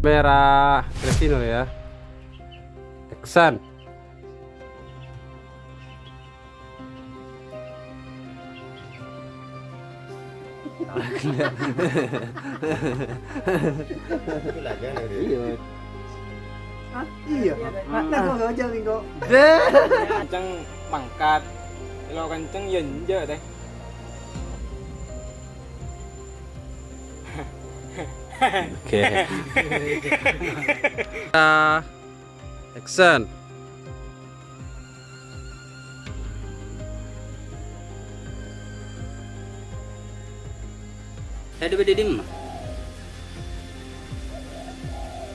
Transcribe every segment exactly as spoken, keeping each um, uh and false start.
Kamera Christino ya. Action. Iya. Hah? Iya. Nah, kok aja, Minggu. Kenceng mangkat. Lo kenceng ya enjak deh. Oke. Ah, action. Saya di dimma?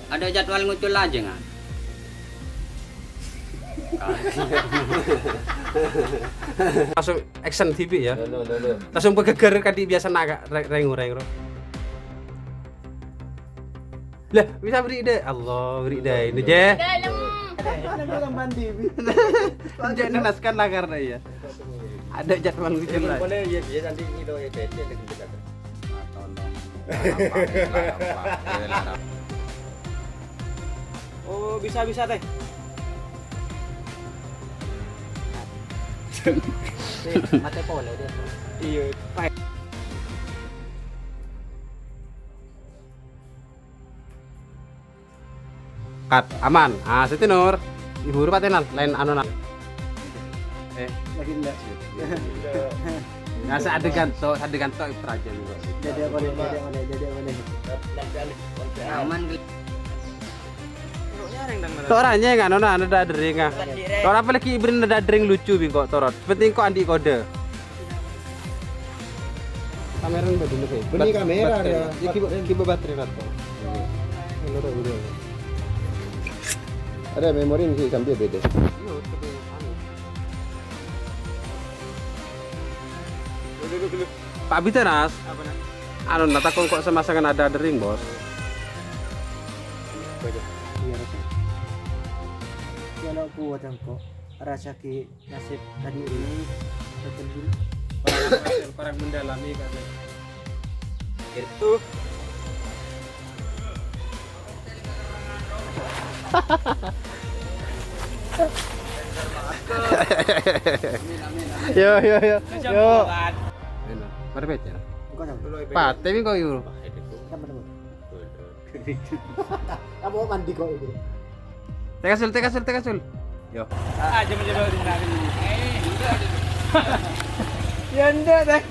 Ada jadwal ngucul aja nggak? Langsung action T V ya. Langsung pagegger kadi biasa nak reng-reng. Lah, bisa beri ide. Allah, beri ide ini je. Dalam. Cek nenaskan lah karena iya. Ada jadwal gitu lah. Boleh ya, biasa nanti itu ya, beda dengan kita. Oh, bisa, bisa, teh. Mate pole dia. Iya. Cut, aman. Ah, Siti Nur. Ibu Rupatenan, lain anu, nah. Eh. Lagi enggak sih. Nah, sadegan to, sadegan to, Ibu Raja. Jadi apa nih? Jadi apa nih? Jadi apa nih? Aman. Tok ora nyeng anu, nah, anu dak dering, ah. Tok ora, apalagi ibrine dak dering lucu bi kok, torot. Penting kok andi kode. Kamera ini bagus nih. Benih kamera ada. Ya, kiba, kiba baterai rato. Ada memori ini sih, sambil beda. Pak Biteras. Apa, Nak? Anu, nata kok semasangan ada dering, Bos. Iya, Rek. Kalau kuat engko, rasaki nasib tadi ini. Kurang, kurang mendalami, kan. Itu. Yo, yo, yo, yo. Mari pecah. Bukan, Bang. Pate mi kok yo. Apa mandi kok itu? Tekasul, tekasul, tekasul. Yo. Aja mencoba di sana. Ya, enggak deh.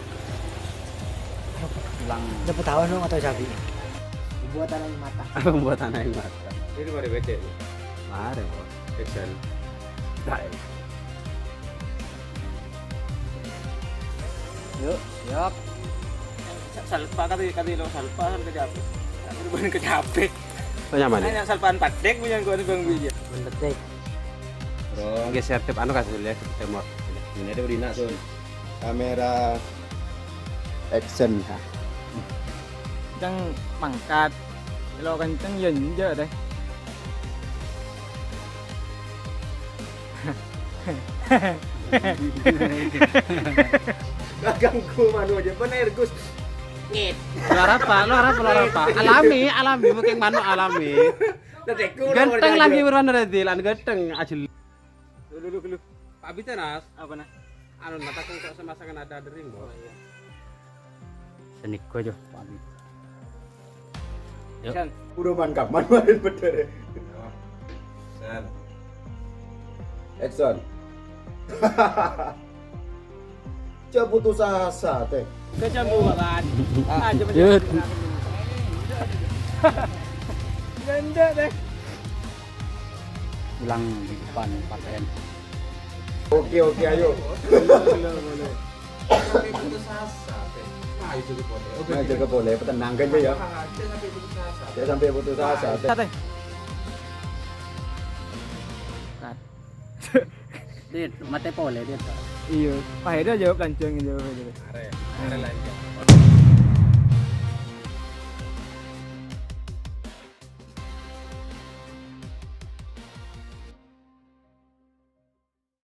Hilang. Dapat tahu dong atau cabai? Buat anak mata. Buat anak yang mata. Ini mari becek. Mari, Bos. Action. Yuk, siap. Sa-, salpa kata, kata lo salpa, kan kecape. Tapi bukan kecape. Oh, nyaman, ya? Hanya salpaan padek punya gua nih, Bang Wi, ya. Mendetik. Bro. Geser tip anu kasih lihat ke timur. Ini ada Udina, Sun. Kamera action, ha. Kenceng mangkat. Kalau kenceng ya enjak deh. Ganggu manu aja, bener, Gus. Ngit. Lo apa? Lo apa? Lo apa? Alami, alami, mungkin manu alami. Ganteng lagi berwarna redi, lan ganteng aja. Lu, lu, lu, lu. Pak Biteras. Apa, nah? Anu, nata kok semasangan ada dering, Bos. Oh, iya. Seniko aja, Pak Bit. Yuk. San. Udah man kapan main bener ya? San. Action. Cek putus asa, teh. Kecamburan. Ah, coba. Yud. Ganda, teh. Ulang di depan paten. Oke, oke, ayo. Sampai putus asa, teh. Nah, itu boleh. Oke, nah, oke. Jaga boleh, tenang aja ya. Aja sampai putus asa. Ya, sampai putus asa, teh. Teh. Dit, mate pole, Dit. Iya, Pak Hedo jawab lancang, jawab aja. Are, are lancang.